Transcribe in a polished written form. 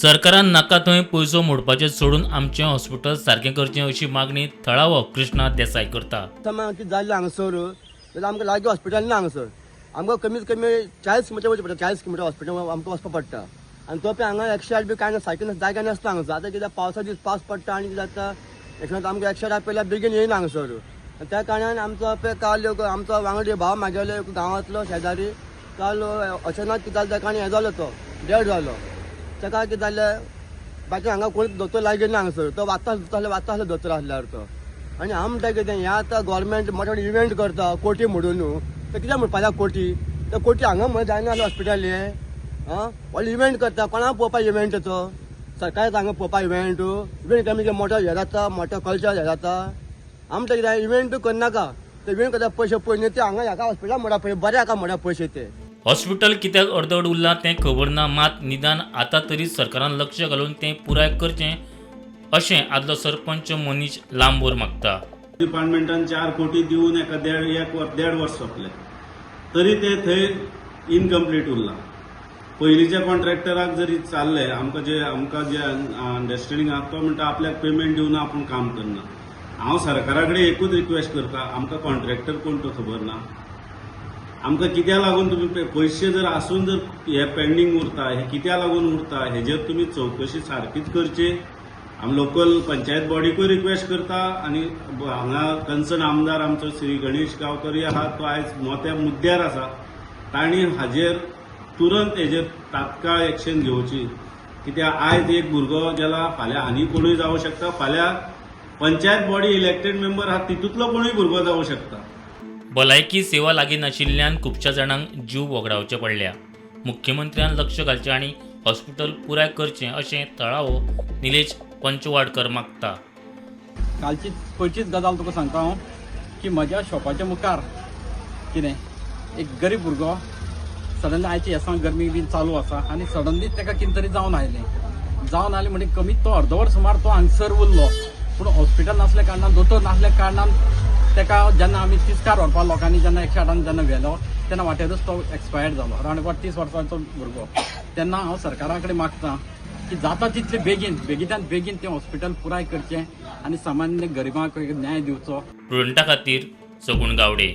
सरकारान नाका थंय पयसो मोडपाचें सोडून आमचें हॉस्पिटल सारकें करचें अशी मागणी थळावो कृष्णा देसाय करता. आतां कितें जाल्लें हांगासर जाल्यार आमकां लागीं हॉस्पिटल ना हांगासर. आमकां कमीत कमी 40 किलोमिटर वचचें पडटा, 40 किलोमिटर हॉस्पिटल आमकां वचपाक पडटा. आनी तो पळय हांगा एकशे आठ बी कांय ना, सारकें जाग्यार नासता हांगासर. आतां कितें पावसा दीस, पावस पडटा आनी कितें जाता, एकशे आमकां एकशे आठ पयल्यार बेगीन येयना हांगासर. आनी त्या कारणान आमचो पळय काल एक आमचो वांगडी भाव मागेलो एक गांवांतलो शेजारी, काल अचानक कितें जालें ताका आनी हें जालो, तो डेड जालो. ताका कितें जालें, बाकी हांगा कोण दोतोर लागीं ना हांगासर. तो वाचता आसलो, वाचता आसलो दोतोर आसल्यार तो. आनी हांव म्हणटा कितें, हें आतां गोवोरमेंट मोठे मोठे इव्हेंट करता कोटी म्हणून न्हू, ते कित्याक म्हणपाक कोटी? ते कोटी हांगा म्हणून जायना जालें हॉस्पिटल हें. आं, व्हडलो इव्हेंट करता, कोणाक पळोवपाक इव्हेंट तो? सरकार हांगा पळोवपाक इव्हेंट? इव्हेंट कमी मोठो हें जाता, मोठो कल्चर हें जाता. हांव म्हणटा कितें, इव्हेंट करनाका. ते इव्हेंट करता पयशे पयलीं ते हांगा ह्याका हॉस्पिटलाक मोडा पयशे, बरें हाका मोडा पयशे ते. हॉस्पिटल कित्याक अर्दवट उरलां तें खबर ना, मात निदान आतां तरी सरकारान लक्ष घालून तें पुराय करचें अशें आदलो सरपंच मनीष लांबोर मागता. डिपार्टमेंटान 4 कोटी दिवन एका देड एक वर देड वर्स सोंपलें तरी ते थंय इनकम्प्लीट उरलां. पयलींच्या कॉन्ट्रॅक्टराक जरी चाललें, आमकां जे अंडरस्टँडींग आहा, तो म्हणटा आपल्याक पेमेंट दिवन आपूण काम करना. हांव सरकारा कडेन एकूच रिक्वेस्ट करता, आमकां कॉन्ट्रॅक्टर कोण तो खबर ना. आमकां कित्याक लागून तुमी पयशे जर आसून जर हे पेंडींग उरता, हे कित्याक लागून उरता, हेजेर तुमी चवकशी सारकीच करची. आमी लोकल पंचायत बॉडीकूय रिक्वेस्ट करता आनी हांगा कन्सर्न आमदार आमचो श्री गणेश गांवकरूय आहा, तो आयज मोठ्या मुद्द्यार आसा. तांणी हाजेर तुरंत हेजेर तात्काळ एक्शन घेवची, कित्याक आयज एक भुरगो गेला, फाल्यां आनी कोणूय जावं शकता. फाल्यां पंचायत बॉडी इलेक्टेड मेंबर आहा, तितूंतलो कोणूय भुरगो जावं शकता. भलायकी सेवा लागीं नाशिल्ल्यान खुबश्या जाणांक जीव वगडावचे पडल्या. मुख्यमंत्र्यान लक्ष घालचें आनी हॉस्पिटल पुराय करचें अशें थळावो निलेश पंचवाडकर मागता. कालची पयलींच गजाल तुका सांगता हांव की म्हज्या शॉपाच्या मुखार कितें एक गरीब भुरगो सडनली, आयची हेसां गरमी बीन चालू आसा आनी सडनली ताका कितें तरी जावन आयलें. जावन आयलें म्हणजे कमीत तो अर्दवर सुमार तो हांगसर उरलो, पूण हॉस्पिटल नासल्या कारणान, दोतोर नासल्या कारणान ताका जेन्ना आमी तिस्कार व्हरपाक लोकांनी जेन्ना 108 जेन्ना व्हेलो तेन्ना वाटेरूच तो एक्सपायर्ड जालो. अरावंड अबावट 30 वर्सांचो भुरगो. तेन्ना हांव सरकारा कडेन मागता की जाता तितले बेगीन, बेगिनात बेगीन तें हॉस्पिटल पुराय करचें आनी सामान्य गरिबांक एक न्याय दिवचो. प्रुडंटा खातीर सगुण गावडे.